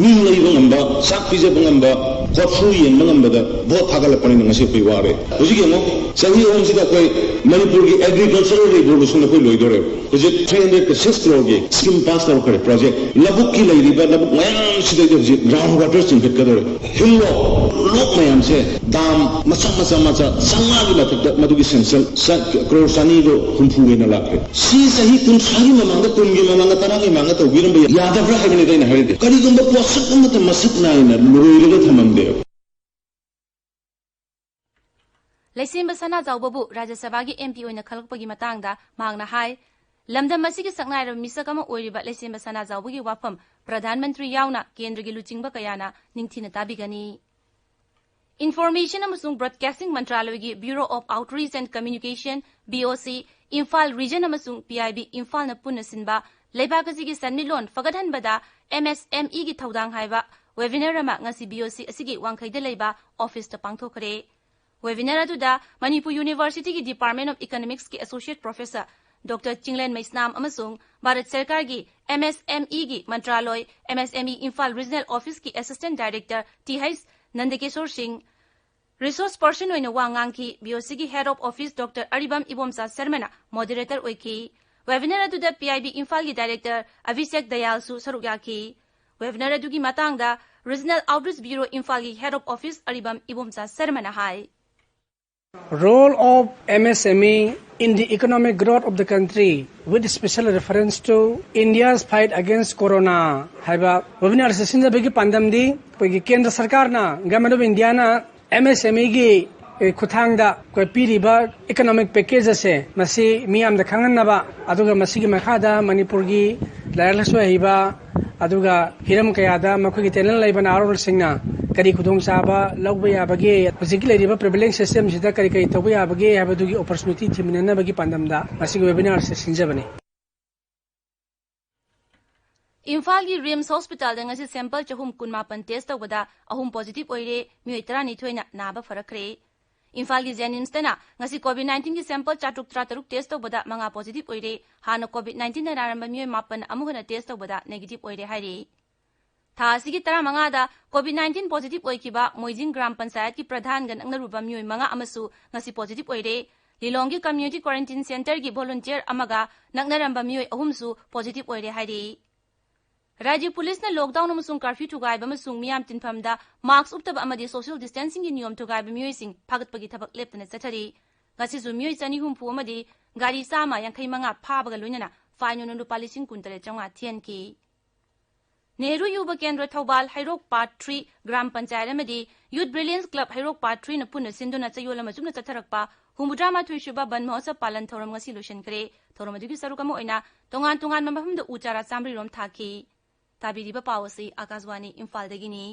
ꯃꯤ ꯂꯩꯕ ꯉꯝꯕ, ꯆꯥꯛ ꯄꯤꯖꯕ ꯉꯝꯕ, ꯀꯣꯔꯐꯨ ꯌꯦꯟꯕ ꯉꯝꯕꯗ ꯚꯣꯠ ꯊꯥꯒꯠꯂꯛꯄꯅꯤꯅ ꯉꯁꯤ ꯑꯩꯈꯣꯏ ꯋꯥꯔꯦ꯫ ꯍꯧꯖꯤꯛ ꯌꯦꯡꯉꯣ, ꯆꯍꯤ ꯑꯍꯨꯝꯁꯤꯗ ꯑꯩꯈꯣꯏ ꯃꯅꯤꯄꯨꯔꯒꯤ agricultural revolution ꯑꯩꯈꯣꯏ ꯂꯣꯏꯗꯣꯔꯦ꯫ ꯍꯧꯖꯤꯛ three hundred six crore ꯒꯤ scheme pass ꯇꯧꯔꯛꯈ꯭ꯔꯦ꯫ Project ꯂꯧꯕꯨꯛꯀꯤ ꯂꯩꯔꯤꯕ ꯂꯧꯕꯨꯛ ꯃꯌꯥꯝꯁꯤꯗꯩꯗ ꯍꯧꯖꯤꯛ ground water ꯆꯤꯡꯈꯠꯀꯗꯧꯔꯦ꯫ ꯍꯤꯜꯂꯣ, ꯂꯣꯛ ꯃꯌꯥꯝꯁꯦ dam ꯃꯆꯥ ꯃꯆꯥ ꯃꯆꯥ ꯆꯥꯝꯃꯉꯥꯒꯤ ꯃꯊꯛꯇ ꯃꯗꯨꯒꯤ sanction ꯆ-, ꯀ꯭ꯔꯣꯔ ꯆꯅꯤꯒ ꯍꯨꯝꯐꯨ ꯍꯦꯟꯅ ꯂꯥꯛꯈ꯭ꯔꯦ꯫ ꯁꯤ ꯆꯍꯤ ꯀꯨꯟꯊ꯭ꯔꯥꯒꯤ ꯃꯃꯥꯡꯗ, ꯀꯨꯟꯒꯤ ꯃꯃꯥꯡꯗ, ꯇꯔꯥꯒꯤ ꯃꯃꯥꯡꯗ ꯇꯧꯕꯤꯔꯝꯕ ꯌꯥꯗꯕ꯭ꯔꯥ ꯍꯥꯏꯕꯅꯤꯗ ꯑꯩꯅ ꯍꯥꯏꯔꯤꯗꯤ꯫ ꯀꯔꯤꯒꯨꯝꯕ ꯄꯣꯠꯁꯛ ꯑꯃꯠꯇ ꯃꯁꯛ ꯅꯥꯏꯅ ꯂꯣꯏꯔꯒ ꯊꯝꯃꯝꯗꯦꯕ꯫ ꯂꯩꯁꯦꯝꯕ ꯁꯅꯥꯖꯥꯎꯕꯕꯨ ꯔꯥꯖ꯭ꯌ ꯁꯚꯥꯒꯤ ꯑꯦꯝ ꯄꯤ ꯑꯣꯏꯅ ꯈꯜꯂꯛꯄꯒꯤ ꯃꯇꯥꯡꯗ ꯃꯍꯥꯛꯅ ꯍꯥꯏ, ꯂꯝꯗꯝ ꯑꯁꯤꯒꯤ ꯁꯛꯅꯥꯏꯔꯕ ꯃꯤꯁꯛ ꯑꯃ ꯑꯣꯏꯔꯤꯕ ꯂꯩꯁꯦꯝꯕ ꯁꯅꯥꯖꯥꯎꯕꯒꯤ ꯋꯥꯐꯝ ꯄ꯭ꯔꯙꯥꯟ ꯃꯟꯇ꯭ꯔꯤ ꯌꯥꯎꯅ ꯀꯦꯟꯗ꯭ꯔꯒꯤ ꯂꯨꯆꯤꯡꯕ ꯀꯌꯥꯅ ꯅꯤꯡꯊꯤꯅ ꯇꯥꯕꯤꯒꯅꯤ꯫ Information ꯑꯃꯁꯨꯡ Broadcasting ꯃꯟꯇ꯭ꯔꯥꯂꯣꯏꯒꯤ Bureau of Outreach and Communication, B O C, Imphal Region ꯑꯃꯁꯨꯡ P I B ꯏꯝꯐꯥꯜꯅ ꯄꯨꯟꯅ ꯁꯤꯟꯕ ꯂꯩꯕꯥꯛ ꯑꯁꯤꯒꯤ ꯁꯦꯟꯃꯤꯠꯂꯣꯟ ꯐꯒꯠꯍꯟꯕꯗ M S M E ꯒꯤ ꯊꯧꯗꯥꯡ ꯍꯥꯏꯕ webinar ꯑꯃ ꯉꯁꯤ B O C ꯑꯁꯤꯒꯤ ꯋꯥꯡꯈꯩꯗ ꯂꯩꯕ office ꯇ ꯄꯥꯡꯊꯣꯛꯈ꯭ꯔꯦ꯫ Webinar ꯑꯗꯨꯗ ꯃꯅꯤꯄꯨꯔ University ꯒꯤ Department of Economics ꯀꯤ Associate Professor Doctor ꯆꯤꯡꯂꯦꯟ ꯃꯩꯁꯅꯥꯝ ꯑꯃꯁꯨꯡ ꯚꯥꯔꯠ ꯁꯔꯀꯥꯔꯒꯤ M S M E ꯒꯤ ꯃꯟꯇ꯭ꯔꯥꯂꯣꯏ, M S M E Imphal Regional Office ꯀꯤ Assistant Director ꯇꯤ ꯍꯩꯆ ꯅꯟꯗꯀꯤꯁꯣꯔ ꯁꯤꯡ, resource person ꯑꯣꯏꯅ ꯋꯥ ꯉꯥꯡꯈꯤ꯫ B O C ꯒꯤ Head of Office Doctor Aribam Ibomcha ꯁꯔꯃꯅ moderator ꯑꯣꯏꯈꯤ꯫ Webinar ꯑꯗꯨꯗ P I B ꯏꯝꯐꯥꯜꯒꯤ Director ꯑꯚꯤꯁꯦꯛ ꯗꯌꯥꯜꯁꯨ ꯁꯔꯨꯛ ꯌꯥꯈꯤ꯫ Webinar ꯑꯗꯨꯒꯤ ꯃꯇꯥꯡꯗ Regional Outreach Bureau ꯏꯝꯐꯥꯜꯒꯤ Head of Office Aribam Ibomcha ꯁꯔꯃꯅ high. Role of M S M E in the economic growth of the country with special reference to India's fight against corona ꯍꯥꯏꯕ webinar ꯑꯁꯤ ꯁꯤꯟꯖꯕꯒꯤ ꯄꯥꯟꯗꯝꯗꯤ ꯑꯩꯈꯣꯏꯒꯤ ꯀꯦꯟꯗ꯭ꯔ ꯁꯔꯀꯥꯔꯅ, Government of India ꯅ M S M E ꯒꯤ ꯈꯨꯠꯊꯥꯡꯗ ꯑꯩꯈꯣꯏ ꯄꯤꯔꯤꯕ economic package ꯑꯁꯦ ꯃꯁꯤ ꯃꯤꯌꯥꯝꯗ ꯈꯪꯍꯟꯅꯕ, ꯑꯗꯨꯒ ꯃꯁꯤꯒꯤ ꯃꯈꯥꯗ ꯃꯅꯤꯄꯨꯔꯒꯤ ꯂꯥꯏꯔꯤꯛ ꯂꯥꯏꯁꯨ ꯍꯩꯕ ꯑꯗꯨꯒ ꯍꯤꯔꯝ ꯀꯌꯥꯗ ꯃꯈꯣꯏꯒꯤ talent ꯂꯩꯕ ꯅꯍꯥꯔꯣꯜꯁꯤꯡꯅ ꯀꯔꯤ ꯈꯨꯗꯣꯡꯆꯥꯕ ꯂꯧꯕ ꯌꯥꯕꯒꯦ, ꯍꯧꯖꯤꯛꯀꯤ ꯂꯩꯔꯤꯕ prevailing system ꯁꯤꯗ ꯀꯔꯤ ꯀꯔꯤ ꯇꯧꯕ ꯌꯥꯕꯒꯦ ꯍꯥꯏꯕꯗꯨꯒꯤ opportunity ꯊꯤꯃꯤꯟꯅꯅꯕꯒꯤ ꯄꯥꯟꯗꯝꯗ ꯃꯁꯤꯒꯤ webinar ꯑꯁꯤ ꯁꯤꯟꯖꯕꯅꯤ꯫ ꯏꯝꯐꯥꯜꯒꯤ RIMS Hospital ꯗ ꯉꯁꯤ sample ꯆꯍꯨꯝ ꯀꯨꯟꯃꯥꯄꯟ test ꯇꯧꯕꯗ ꯑꯍꯨꯝ positive ꯑꯣꯏꯔꯦ, ꯃꯤꯑꯣꯏ ꯇꯔꯥꯅꯤꯊꯣꯏꯅ ꯅꯥꯕ ꯐꯔꯛꯈ꯭ꯔꯦ꯫ ꯏꯝꯐꯥꯜꯒꯤ ꯖꯦꯅꯤꯝꯁꯇꯅ ꯉꯁꯤ COVID nineteen ꯒꯤ sample ꯆꯥꯇ꯭ꯔꯨꯛ ꯇꯔꯥꯇꯔꯨꯛ test ꯇꯧꯕꯗ ꯃꯉꯥ positive ꯑꯣꯏꯔꯦ꯫ ꯍꯥꯟꯅ COVID nineteen ꯗ ꯅꯥꯔꯝꯕ ꯃꯤꯑꯣꯏ ꯃꯥꯄꯟ ꯑꯃꯨꯛ ꯍꯟꯅ test ꯇꯧꯕꯗ negative ꯑꯣꯏꯔꯦ ꯍꯥꯏꯔꯤ꯫ ꯊꯥ ꯑꯁꯤꯒꯤ ꯇꯔꯥꯃꯉꯥꯗ COVID nineteen positive ꯑꯣꯏꯈꯤꯕ ꯃꯣꯏꯖꯤꯡ ꯒ꯭ꯔꯥꯝ ꯄꯟꯆꯥꯌꯠꯀꯤ ꯄ꯭ꯔꯙꯥꯟꯒ ꯅꯛꯅꯔꯨꯕ ꯃꯤꯑꯣꯏ ꯃꯉꯥ ꯑꯃꯁꯨ ꯉꯁꯤ positive ꯑꯣꯏꯔꯦ꯫ ꯂꯤꯂꯣꯡꯒꯤ community quarantine centreꯒꯤ volunteer ꯑꯃꯒ ꯅꯛꯅꯔꯝꯕ ꯃꯤꯑꯣꯏ ꯑꯍꯨꯝꯁꯨ positive ꯑꯣꯏꯔꯦ ꯍꯥꯏꯔꯤ꯫ ꯔꯥꯖ꯭ꯌ ꯄꯨꯂꯤꯁꯅ lockdown ꯑꯃꯁꯨꯡ curfew ꯊꯨꯒꯥꯏꯕ ꯑꯃꯁꯨꯡ ꯃꯤꯌꯥꯝ ꯇꯤꯟꯐꯝꯗ mask ꯎꯞꯇꯕ ꯑꯃꯗꯤ social distancingꯒꯤ ꯅꯤꯌꯣꯝ ꯊꯨꯒꯥꯏꯕ ꯃꯤꯑꯣꯏꯁꯤꯡ ꯐꯥꯒꯠꯄꯒꯤ ꯊꯕꯛ ꯂꯦꯞꯇꯅ ꯆꯠꯊꯔꯤ꯫ ꯉꯁꯤꯁꯨ ꯃꯤꯑꯣꯏ ꯆꯅꯤ ꯍꯨꯝꯐꯨ ꯑꯃꯗꯤ ꯒꯥꯔꯤ ꯆꯥꯝꯃ ꯌꯥꯡꯈꯩ ꯃꯉꯥ ꯐꯥꯕꯒ ꯂꯣꯏꯅꯅ fine ꯑꯣꯏꯅ ꯂꯨꯄꯥ ꯂꯤꯁꯤꯡ ꯀꯨꯟꯇꯔꯦꯠ ꯆꯥꯝꯃꯉꯥ ꯊꯤꯍꯟꯈꯤ꯫ ꯅꯦꯍꯔꯨ ꯌꯨꯕ ꯀꯦꯟꯗ꯭ꯔ ꯊꯧꯕꯥꯜ ꯍꯩꯔꯣꯛ Part three ꯒ꯭ꯔꯥꯝ ꯄꯟꯆꯥꯌꯠ ꯑꯃꯗꯤ Youth Brilliance Club ꯍꯩꯔꯣꯛ Part three ꯅ ꯄꯨꯟꯅ ꯁꯤꯟꯗꯨꯅ ꯆꯌꯣꯜ ꯑꯃ ꯆꯨꯞꯅ ꯆꯠꯊꯔꯛꯄ ꯍꯨꯝꯐꯨꯇꯔꯥꯃꯥꯊꯣꯏ ꯁꯨꯕ ꯕꯟ ꯃꯍꯣꯠꯁꯕ ꯄꯥꯂꯟ ꯊꯧꯔꯝ ꯉꯁꯤ ꯂꯣꯏꯁꯤꯟꯈ꯭ꯔꯦ꯫ ꯊꯧꯔꯝ ꯑꯗꯨꯒꯤ ꯁꯔꯨꯛ ꯑꯃ ꯑꯣꯏꯅ ꯇꯣꯉꯥꯟ ꯇꯣꯉꯥꯟꯕ ꯃꯐꯝꯗ ꯎ ꯆꯥꯔꯥ ꯆꯥꯝꯃꯔꯤ ꯔꯣꯝ ꯊꯥꯈꯤ꯫ ꯇꯥꯕꯤꯔꯤꯕ ꯄꯥꯎ ꯑꯁꯤ ꯑꯥꯀꯥꯁꯕꯥꯅꯤ ꯏꯝꯐꯥꯜꯗꯒꯤꯅꯤ꯫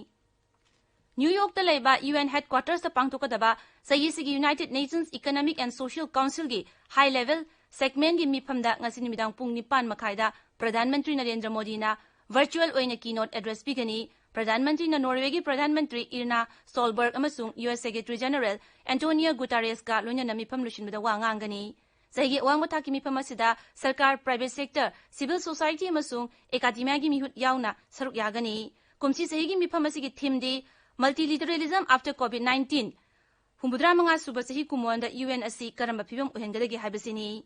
ꯅ꯭ꯌꯨ ꯌꯣꯔꯛꯇ ꯂꯩꯕ UN headquarters ꯇ ꯄꯥꯡꯊꯣꯛꯀꯗꯕ ꯆꯍꯤꯁꯤꯒꯤ United Nations Economic and Social Council ꯒꯤ high level segment ꯀꯤ ꯃꯤꯐꯝꯗ ꯉꯁꯤ ꯅꯨꯃꯤꯗꯥꯡ ꯄꯨꯡ ꯅꯤꯄꯥꯟ ꯃꯈꯥꯏꯗ ꯄ꯭ꯔꯙꯥꯟ ꯃꯟꯇ꯭ꯔꯤ ꯅꯔꯦꯟꯗ꯭ꯔ ꯃꯣꯗꯤꯅ virtual ꯑꯣꯏꯅ keynote address ꯄꯤꯒꯅꯤ꯫ ꯄ꯭ꯔꯙꯥꯟ ꯃꯟꯇ꯭ꯔꯤꯅ ꯅꯣꯔꯋꯦꯒꯤ ꯄ꯭ꯔꯙꯥꯟ ꯃꯟꯇ꯭ꯔꯤ ꯏꯔꯅꯥ ꯁꯣꯜꯕꯔꯒ ꯑꯃꯁꯨꯡ UN Secretary General Antonio Guterres ꯀ ꯂꯣꯏꯅꯅ ꯃꯤꯐꯝ ꯂꯣꯏꯁꯤꯟꯕꯗ ꯋꯥ ꯉꯥꯡꯒꯅꯤ꯫ ꯆꯍꯤꯒꯤ ꯑꯋꯥꯡꯕ ꯊꯥꯛꯀꯤ ꯃꯤꯐꯝ ꯑꯁꯤꯗ ꯁꯔꯀꯥꯔ, private sector, civil society ꯑꯃꯁꯨꯡ academia ꯒꯤ ꯃꯤꯍꯨꯠ ꯌꯥꯎꯅ ꯁꯔꯨꯛ ꯌꯥꯒꯅꯤ꯫ ꯀꯨꯝꯁꯤ ꯆꯍꯤꯒꯤ ꯃꯤꯐꯝ ꯑꯁꯤꯒꯤ theme ꯗꯤ Multilateralism after COVID nineteen, ꯍꯨꯝꯐꯨꯇꯔꯥ ꯃꯉꯥ ꯁꯨꯕ ꯆꯍꯤ ꯀꯨꯝꯑꯣꯟꯗ UN ꯑꯁꯤ ꯀꯔꯝꯕ ꯐꯤꯕꯝ ꯑꯣꯏꯍꯟꯒꯗꯒꯦ ꯍꯥꯏꯕꯁꯤꯅꯤ꯫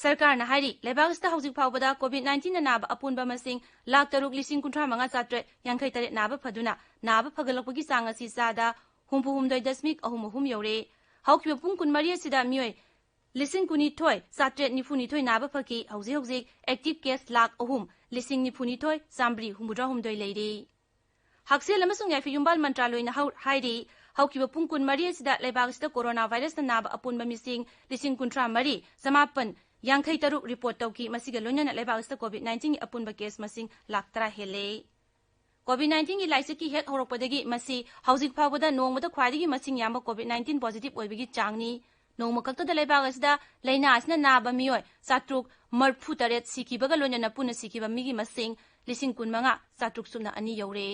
ꯁꯔꯀꯥꯔꯅ ꯍꯥꯏꯔꯤ, ꯂꯩꯕꯥꯛ ꯑꯁꯤꯗ ꯍꯧꯖꯤꯛ ꯐꯥꯎꯕꯗ COVID nineteen ꯅ ꯅꯥꯕ ꯑꯄꯨꯟꯕ ꯃꯁꯤꯡ ꯂꯥꯈ ꯇꯔꯨꯛ ꯂꯤꯁꯤꯡ ꯀꯨꯟꯊ꯭ꯔꯥ ꯃꯉꯥ ꯆꯥꯇ꯭ꯔꯦꯠ ꯌꯥꯡꯈꯩ ꯇꯔꯦꯠ ꯅꯥꯕ ꯐꯗꯨꯅ ꯅꯥꯕ ꯐꯒꯠꯂꯛꯄꯒꯤ ꯆꯥꯡ ꯑꯁꯤ ꯆꯥꯗ ꯍꯨꯝꯐꯨ ꯍꯨꯝꯗꯣꯏ ꯗꯁꯃꯤꯛ ꯑꯍꯨꯝ ꯑꯍꯨꯝ ꯌꯧꯔꯦ꯫ ꯍꯧꯈꯤꯕ ꯄꯨꯡ ꯀꯨꯟꯃꯔꯤ ꯑꯁꯤꯗ ꯃꯤꯑꯣꯏ ꯂꯤꯁꯤꯡ ꯀꯨꯟꯅꯤꯊꯣꯏ ꯆꯥꯇ꯭ꯔꯦꯠ ꯅꯤꯐꯨ ꯅꯤꯊꯣꯏ ꯅꯥꯕ ꯐꯈꯤ꯫ ꯍꯧꯖꯤꯛ ꯍꯧꯖꯤꯛ active case ꯂꯥꯈ ꯑꯍꯨꯝ ꯂꯤꯁꯤꯡ ꯅꯤꯐꯨ ꯅꯤꯊꯣꯏ ꯆꯥꯝꯃꯔꯤ ꯍꯨꯝꯐꯨꯇꯔꯥ ꯍꯨꯝꯗꯣꯏ ꯂꯩꯔꯤ꯫ ꯍꯛꯁꯦꯜ ꯑꯃꯁꯨꯡ ꯌꯥꯏꯐ ꯌꯨꯝꯕꯥꯜ ꯃꯟꯇ꯭ꯔꯥꯂꯣꯏꯅ ꯍꯧ-, ꯍꯥꯏꯔꯤ, ꯍꯧꯈꯤꯕ ꯄꯨꯡ ꯀꯨꯟꯃꯔꯤ ꯑꯁꯤꯗ ꯂꯩꯕꯥꯛ ꯑꯁꯤꯗ corona virus ꯅ ꯅꯥꯕ ꯑꯄꯨꯟꯕ ꯃꯤꯁꯤꯡ ꯂꯤꯁꯤꯡ ꯀꯨꯟꯊ꯭ꯔꯥ ꯃꯔꯤ ꯆꯃꯥꯄꯟ ꯌꯥꯡꯈꯩ ꯇꯔꯨꯛ report ꯇꯧꯈꯤ꯫ ꯃꯁꯤꯒ ꯂꯣꯏꯅꯅ ꯂꯩꯕꯥꯛ ꯑꯁꯤꯗ COVID nineteen ꯒꯤ ꯑꯄꯨꯟꯕ case ꯃꯁꯤꯡ ꯂꯥꯈ ꯇꯔꯥ ꯍꯦꯜꯂꯦ꯫ COVID nineteen ꯒꯤ ꯂꯥꯏꯆꯠꯀꯤ ꯍꯦꯛ ꯍꯧꯔꯛꯄꯗꯒꯤ ꯃꯁꯤ ꯍꯧꯖꯤꯛ ꯐꯥꯎꯕꯗ ꯅꯣꯡꯃꯗ ꯈ꯭ꯋꯥꯏꯗꯒꯤ ꯃꯁꯤꯡ ꯌꯥꯝꯕ COVID nineteen positive ꯑꯣꯏꯕꯒꯤ ꯆꯥꯡꯅꯤ꯫ ꯅꯣꯡꯃ ꯈꯛꯇꯗ ꯂꯩꯕꯥꯛ ꯑꯁꯤꯗ ꯂꯥꯏꯅꯥ ꯑꯁꯤꯅ ꯅꯥꯕ ꯃꯤꯑꯣꯏ ꯆꯥꯇ꯭ꯔꯨꯛ ꯃꯔꯤꯐꯨ ꯇꯔꯦꯠ ꯁꯤꯈꯤꯕꯒ ꯂꯣꯏꯅꯅ ꯄꯨꯟꯅ ꯁꯤꯈꯤꯕ ꯃꯤꯒꯤ ꯃꯁꯤꯡ ꯂꯤꯁꯤꯡ ꯀꯨꯟꯃꯉꯥ ꯆꯥꯇ꯭ꯔꯨꯛ ꯁꯨꯞꯅ ꯑꯅꯤ ꯌꯧꯔꯦ꯫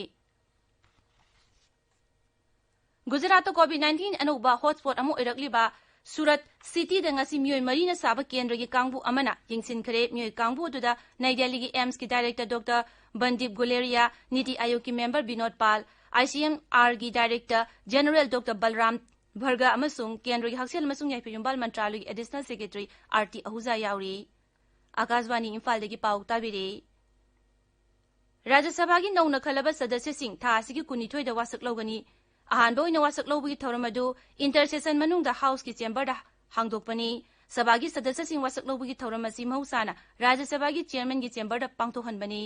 ꯒꯨꯖꯔꯥꯠꯇ COVID nineteen ꯑꯅꯧꯕ hotspot ꯑꯃ ꯑꯣꯏꯔꯛꯂꯤꯕ ꯁꯨꯔꯠ ꯁꯤꯇꯤꯗ ꯉꯁꯤ ꯃꯤꯑꯣꯏ ꯃꯔꯤꯅ ꯁꯥꯕ ꯀꯦꯟꯗ꯭ꯔꯒꯤ ꯀꯥꯡꯕꯨ ꯑꯃꯅ ꯌꯦꯡꯁꯤꯟꯈ꯭ꯔꯦ꯫ ꯃꯤꯑꯣꯏ ꯀꯥꯡꯕꯨ ꯑꯗꯨꯗ ꯅꯩ ꯗꯦꯜꯂꯤꯒꯤ ꯑꯦꯝꯁꯀꯤ ꯗꯥꯏꯔꯦꯛꯇꯔ ꯗꯣꯛꯇꯔ ꯕꯟꯗꯤꯞ ꯒꯨꯂꯦꯔꯤꯌꯥ, ꯅꯤꯇꯤ ꯑꯥꯌꯣꯒꯀꯤ ꯃꯦꯝꯕꯔ ꯕꯤꯅꯣꯗ ꯄꯥꯜ, ICMRꯒꯤ ꯗꯥꯏꯔꯦꯛꯇꯔ ꯖꯦꯅꯔꯦꯜ ꯗꯣꯛꯇꯔ ꯕꯜꯔꯥꯝ ꯚꯔꯒ ꯑꯃꯁꯨꯡ ꯀꯦꯟꯗ꯭ꯔꯒꯤ ꯍꯛꯁꯦꯜ ꯑꯃꯁꯨꯡ ꯌꯥꯏꯐ ꯌꯨꯝꯕꯥꯜ ꯃꯟꯇ꯭ꯔꯥꯂꯌꯒꯤ ꯑꯦꯗꯤꯁꯅꯦꯜ ꯁꯦꯀ꯭ꯔꯦꯇꯔꯤ ꯑꯥꯔꯇꯤ ꯑꯍꯨꯖꯥ ꯌꯥꯎꯔꯤ꯫ ꯑꯀꯥꯁꯕꯥꯅꯤ ꯏꯝꯐꯥꯜꯗꯒꯤ ꯄꯥꯎ ꯇꯥꯕꯤꯔꯤ꯫ ꯔꯥꯖ꯭ꯌ ꯁꯚꯥꯒꯤ ꯅꯧꯅ ꯈꯜꯂꯕ ꯁꯗꯁ꯭ꯌꯁꯤꯡ ꯊꯥ ꯑꯁꯤꯒꯤ ꯀꯨꯟꯅꯤꯊꯣꯏꯗ ꯋꯥꯁꯛ ꯂꯧꯒꯅꯤ꯫ ꯑꯍꯥꯟꯕ ꯑꯣꯏꯅ ꯋꯥꯁꯛ ꯂꯧꯕꯒꯤ ꯊꯧꯔꯝ ꯑꯗꯨ inter session ꯃꯅꯨꯡꯗ ꯍꯥꯎꯁꯀꯤ ꯆꯦꯝꯕꯔꯗ ꯍꯥꯡꯗꯣꯛꯄꯅꯤ꯫ ꯁꯚꯥꯒꯤ ꯁꯗꯁ꯭ꯌꯁꯤꯡ ꯋꯥꯁꯛ ꯂꯧꯕꯒꯤ ꯊꯧꯔꯝ ꯑꯁꯤ ꯃꯍꯧꯁꯥꯅ ꯔꯥꯖ꯭ꯌ ꯁꯚꯥꯒꯤ ꯆꯤꯌꯔꯃꯦꯟꯒꯤ ꯆꯦꯝꯕꯔꯗ ꯄꯥꯡꯊꯣꯛꯍꯟꯕꯅꯤ꯫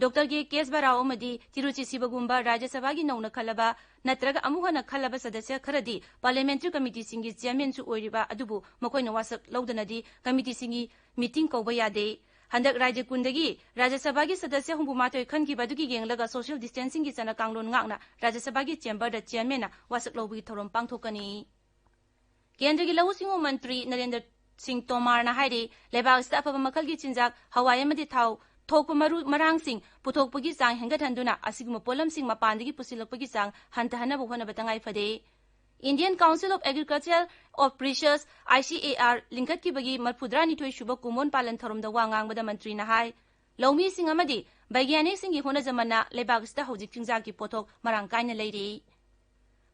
ꯗꯣꯛꯇꯔ ꯀꯦ ꯀꯦꯁꯕꯔꯥꯎ ꯑꯃꯗꯤ ꯇꯤꯔꯨꯆꯤ ꯁꯤꯕꯒꯨꯝꯕ ꯔꯥꯖ꯭ꯌ ꯁꯚꯥꯒꯤ ꯅꯧꯅ ꯈꯜꯂꯕ ꯅꯠꯇ꯭ꯔꯒ ꯑꯃꯨꯛ ꯍꯟꯅ ꯈꯜꯂꯕ ꯁꯗꯁ꯭ꯌ ꯈꯔꯗꯤ ꯄꯥꯔꯂꯤꯌꯥꯃꯦꯟꯇꯔꯤ ꯀꯃꯤꯇꯤꯁꯤꯡꯒꯤ ꯆꯤꯌꯔꯃꯦꯟꯁꯨ ꯑꯣꯏꯔꯤꯕ ꯑꯗꯨꯕꯨ ꯃꯈꯣꯏꯅ ꯋꯥꯁꯛ ꯂꯧꯗꯅꯗꯤ ꯀꯃꯤꯇꯤꯁꯤꯡꯒꯤ ꯃꯤꯇꯤꯡ ꯀꯧꯕ ꯌꯥꯗꯦ꯫ ꯍꯟꯗꯛ ꯔꯥꯖ꯭ꯌ ꯀꯨꯟꯗꯒꯤ ꯔꯥꯖ꯭ꯌ ꯁꯚꯥꯒꯤ ꯁꯗꯁ꯭ꯌ ꯍꯨꯝꯐꯨ ꯃꯥꯊꯣꯏ ꯈꯟꯈꯤꯕ ꯑꯗꯨꯒꯤ ꯌꯦꯡꯂꯒ social distancingꯒꯤ ꯆꯠꯅ ꯀꯥꯡꯂꯣꯟ ꯉꯥꯛꯅ ꯔꯥꯖ꯭ꯌ ꯁꯚꯥꯒꯤ ꯆꯦꯝꯕꯔꯗ ꯆꯤꯌꯔꯃꯦꯟꯅ ꯋꯥꯁꯛ ꯂꯧꯕꯒꯤ ꯊꯧꯔꯝ ꯄꯥꯡꯊꯣꯛꯀꯅꯤ꯫ ꯀꯦꯟꯗ꯭ꯔꯒꯤ ꯂꯧꯎ ꯁꯤꯡꯎ ꯃꯟꯇ꯭ꯔꯤ ꯅꯔꯦꯟꯗ꯭ꯔ ꯁꯤꯡ ꯇꯣꯃꯥꯔꯅ ꯍꯥꯏꯔꯤ, ꯂꯩꯕꯥꯛ ꯑꯁꯤꯗ ꯑꯐꯕ ꯃꯈꯜꯒꯤ ꯆꯤꯟꯖꯥꯛ, ꯍꯋꯥꯏ ꯑꯃꯗꯤ ꯊꯥꯎ ꯊꯣꯛꯄ ꯃꯔꯨ ꯃꯔꯥꯡꯁꯤꯡ ꯄꯨꯊꯣꯛꯄꯒꯤ ꯆꯥꯡ ꯍꯦꯟꯒꯠꯍꯟꯗꯨꯅ ꯑꯁꯤꯒꯨꯝꯕ ꯄꯣꯠꯂꯝꯁꯤꯡ ꯃꯄꯥꯟꯗꯒꯤ ꯄꯨꯁꯤꯜꯂꯛꯄꯒꯤ ꯆꯥꯡ ꯍꯟꯊꯍꯟꯅꯕ ꯍꯣꯠꯅꯕ ꯇꯉꯥꯏ ꯐꯗꯦ꯫ Indian Council of Agriculture of Research, ICAR, ꯂꯤꯡꯈꯠꯈꯤꯕꯒꯤ ꯃꯔꯐꯨꯇꯔꯥꯅꯤꯊꯣꯏ ꯁꯨꯕ ꯀꯨꯝꯑꯣꯟ ꯄꯥꯂꯟ ꯊꯧꯔꯝꯗ ꯋꯥ ꯉꯥꯡꯕꯗ ꯃꯟꯇ꯭ꯔꯤꯅ ꯍꯥꯏ, ꯂꯧꯃꯤꯁꯤꯡ ꯑꯃꯗꯤ ꯕꯩꯒ꯭ꯌꯥꯅꯤꯛꯁꯤꯡꯒꯤ ꯍꯣꯠꯅꯖꯃꯟꯅ ꯂꯩꯕꯥꯛ ꯑꯁꯤꯗ ꯍꯧꯖꯤꯛ ꯆꯤꯟꯖꯥꯛꯀꯤ ꯄꯣꯠꯊꯣꯛ ꯃꯔꯥꯡ ꯀꯥꯏꯅ ꯂꯩꯔꯤ꯫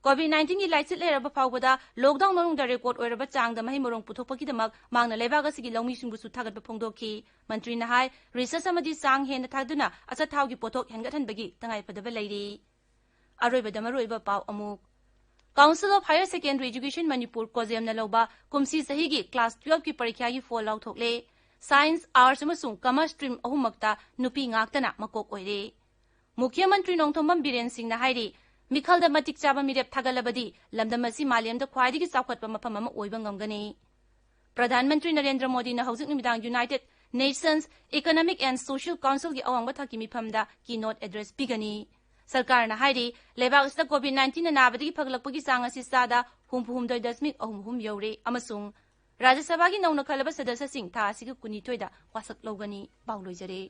COVID nineteenꯒꯤ ꯂꯥꯏꯆꯠ ꯂꯩꯔꯕ ꯐꯥꯎꯕꯗ lockdown ꯃꯅꯨꯡꯗ record ꯑꯣꯏꯔꯕ ꯆꯥꯡꯗ ꯃꯍꯩ ꯃꯔꯣꯡ ꯄꯨꯊꯣꯛꯄꯒꯤꯗꯃꯛ ꯃꯍꯥꯛꯅ ꯂꯩꯕꯥꯛ ꯑꯁꯤꯒꯤ ꯂꯧꯃꯤꯁꯤꯡꯕꯨꯁꯨ ꯊꯥꯒꯠꯄ ꯐꯣꯡꯗꯣꯛꯈꯤ꯫ ꯃꯟꯇ꯭ꯔꯤꯅ ꯍꯥꯏ, research ꯑꯃꯗꯤ ꯆꯥꯡ ꯍꯦꯟꯅ ꯊꯥꯗꯨꯅ ꯑꯆꯥꯊꯥꯎꯒꯤ ꯄꯣꯠꯊꯣꯛ ꯍꯦꯟꯒꯠꯍꯟꯕꯒꯤ ꯇꯉꯥꯏꯐꯗꯕ ꯂꯩꯔꯤ꯫ ꯑꯔꯣꯏꯕꯗ ꯃꯔꯨꯑꯣꯏꯕ ꯄꯥꯎ ꯑꯃꯨꯛ꯫ Council of Higher Secondary Education Manipur, ꯀꯣꯖꯦꯝꯅ ꯂꯧꯕ ꯀꯨꯝꯁꯤ ꯆꯍꯤꯒꯤ class twelveꯀꯤ ꯄꯔꯤꯈ꯭ꯌꯥꯒꯤ ꯐꯣꯜ ꯂꯥꯎꯊꯣꯛꯂꯦ꯫ Science, Arts ꯑꯃꯁꯨꯡ Commerce stream ꯑꯍꯨꯝꯃꯛꯇ ꯅꯨꯄꯤ ꯉꯥꯛꯇꯅ ꯃꯀꯣꯛ ꯑꯣꯏꯔꯦ꯫ ꯃꯨꯈ꯭ꯌ ꯃꯟꯇ꯭ꯔꯤ ꯅꯣꯡꯊꯣꯝꯕꯝ ꯕꯤꯔꯦꯟ ꯁꯤꯡꯅ ꯍꯥꯏꯔꯤ, ꯃꯤꯈꯜꯗ ꯃꯇꯤꯛ ꯆꯥꯕ ꯃꯤꯔꯦꯞ ꯊꯥꯒꯠꯂꯕꯗꯤ ꯂꯝꯗꯝ ꯑꯁꯤ ꯃꯥꯂꯦꯝꯗ ꯈ꯭ꯋꯥꯏꯗꯒꯤ ꯆꯥꯎꯈꯠꯄ ꯃꯐꯝ ꯑꯃ ꯑꯣꯏꯕ ꯉꯝꯒꯅꯤ꯫ ꯄ꯭ꯔꯙꯥꯟ ꯃꯟꯇ꯭ꯔꯤ ꯅꯔꯦꯟꯗ꯭ꯔ ꯃꯣꯗꯤꯅ ꯍꯧꯖꯤꯛ ꯅꯨꯃꯤꯗꯥꯡ United Nations Economic and Social Councilꯒꯤ ꯑꯋꯥꯡꯕ ꯊꯥꯛꯀꯤ ꯃꯤꯐꯝꯗ keynote address ꯄꯤꯒꯅꯤ꯫ ꯁꯔꯀꯥꯔꯅ ꯍꯥꯏꯔꯤ, ꯂꯩꯕꯥꯛ ꯑꯁꯤꯗ COVID nineteenꯅ ꯅꯥꯕꯗꯒꯤ ꯐꯒꯠꯂꯛꯄꯒꯤ ꯆꯥꯡ ꯑꯁꯤ ꯆꯥꯗ ꯍꯨꯝꯐꯨ ꯍꯨꯝꯗꯣꯏ ꯗꯁꯃꯤꯛ ꯑꯍꯨꯝ ꯑꯍꯨꯝ ꯌꯧꯔꯦ ꯑꯃꯁꯨꯡ ꯔꯥꯖ꯭ꯌ ꯁꯚꯥꯒꯤ ꯅꯧꯅ ꯈꯜꯂꯕ ꯁꯗꯁ꯭ꯌꯁꯤꯡ ꯊꯥ ꯑꯁꯤꯒꯤ ꯀꯨꯟꯅꯤꯊꯣꯏꯗ ꯋꯥꯁꯛ ꯂꯧꯒꯅꯤ꯫ ꯄꯥꯎ ꯂꯣꯏꯖꯔꯦ꯫